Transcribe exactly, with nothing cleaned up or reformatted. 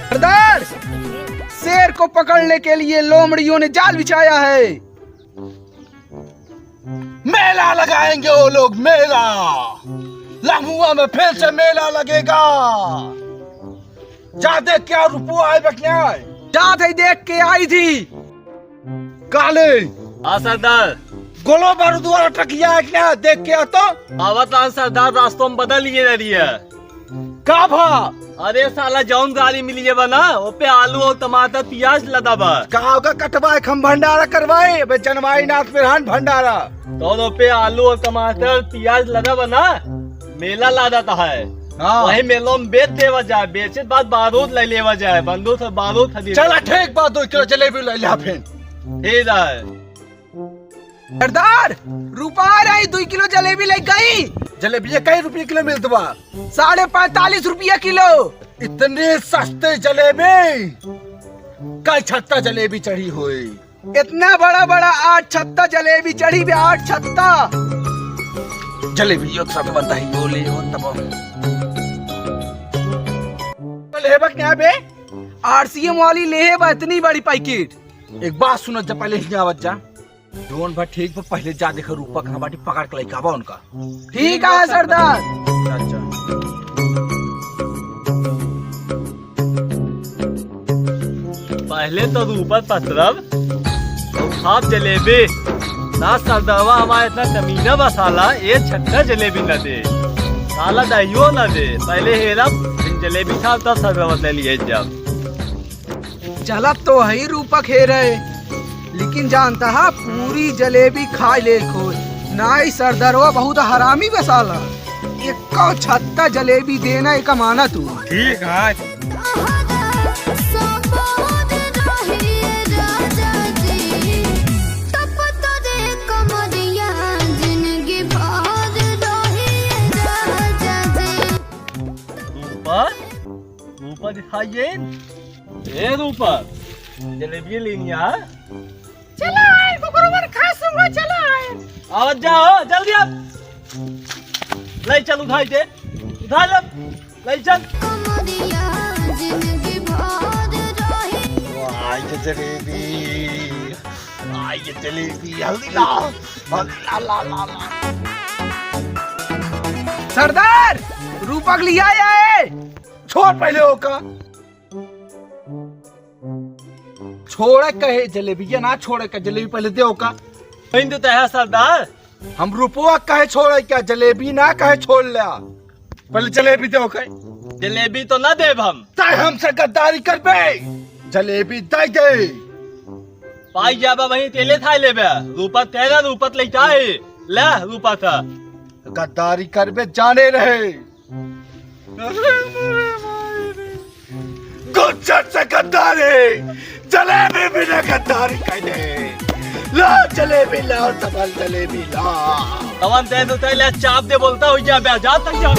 सरदार, शेर को पकड़ने के लिए लोमड़ियों ने जाल बिछाया है। मेला लगाएंगे वो लोग, मेला। लम्हुआ में फिर से मेला लगेगा। जा देख के आ, रुपो आए बकने आए। जात है, देख के आई थी। काले। हाँ सरदार। गोलो बारूद वाला ट्रकिया है क्या? देख के आ तो। आवत हन सरदार, रास्तों में बदल लिए रही है। का भा? अरे साला, जौन गाड़ी मिली है बा ना, ओ पे आलू और टमाटर, प्याज लदा बा। का ओका कटवाए, हम भंडारा करवाए? अबे जनवाई नाथ बिरहान भंडारा। तो ओ पे आलू और टमाटर, प्याज लदा बा ना, मेला लादा त है। हाँ। वही मेलों में बेच देवा जाए, बेचे के बाद बारूद ले लेवा जाए, बंदूक से बारूद खरीद। चला ठीक बा, दो किलो जलेबी ले लिया फिर। ठीक है। सरदार, रुपा आ रही, दुई किलो जलेबी ले गई। जलेबी ये कई रुपये किलो मिलत बा? साढ़े पैंतालीस रुपया किलो। इतने सस्ते जलेबी? कई छत्ता जलेबी चढ़ी होई? इतना बड़ा बड़ा आठ छत्ता जलेबी चढ़ी बे, आठ छत्ता। जलेबी एक साथ बनता है, यो ले हो तब। लेबक क्या बे? आरसीएम वाली लेहे बा, इतनी बड़ी पैकेट। एक बात सुनत जा, पहले ही आवत जा। जोन भा ठीक बा, पहले जा देखा रूपा कहाँ बाटी, पकड़ के लइका बा उनका। ठीक है सरदार। अच्छा। पहले तो रूपा पकड़ब, तो खाब जलेबी। ना सरदारवा हमारा इतना कमीना बा साला, ये छक्का जलेबी ना दे, साला दहियो ना दे। पहले हेरब, फिर जलेबी खाब, तब सरदारवा ले लिए जब। चलत तो हई रूपक हेरे, लेकिन जानता हा, पूरी जलेबी खाइ ले खोज। नाई सरदारवा बहुत हरामी बा साला, एको छत्ता जलेबी देना एका माना तू। ठीक है। रूपा, रूपा दिखाइए। ए रूपा, जलेबी लेनी है? चला आए, कुकुर मन खा सूंगा, चला आए। आवत जाओ, जल्दी आ। ले चल, उठाई दे, उठा ले, ले चल। वाह, ये जलेबी, वाह, ये जलेबी, हल्दी ला, हल्दी ला, ला, ला, ला। सरदार, रूपक लिया आए। छोड़ पहले ओका। छोड़े कहे जलेबिया ना, छोड़े का जलेबी पहले दे ओका। नहीं तो तय सरदार। हम रुपवा कहे छोड़े का, जलेबी ना कहे छोड़ ले। पहले जलेबी दे ओका। जलेबी तो ना देब हम। तय हमसे गद्दारी करबे, जलेबी दे दे। पाई जाबा वहीं तेले थाई लेबे। रूपत तेरा रूपत ले जाए। ले रूपत। गद्दारी करबे जाने रहे। गुज्जर से गद्दारी, जलेबी भी ना गद्दारी कह दे। ला जलेबी ला, तमन जलेबी ला। तमन दे दो, तैले चाप दे बोलता हो जा बे, जा तक जा।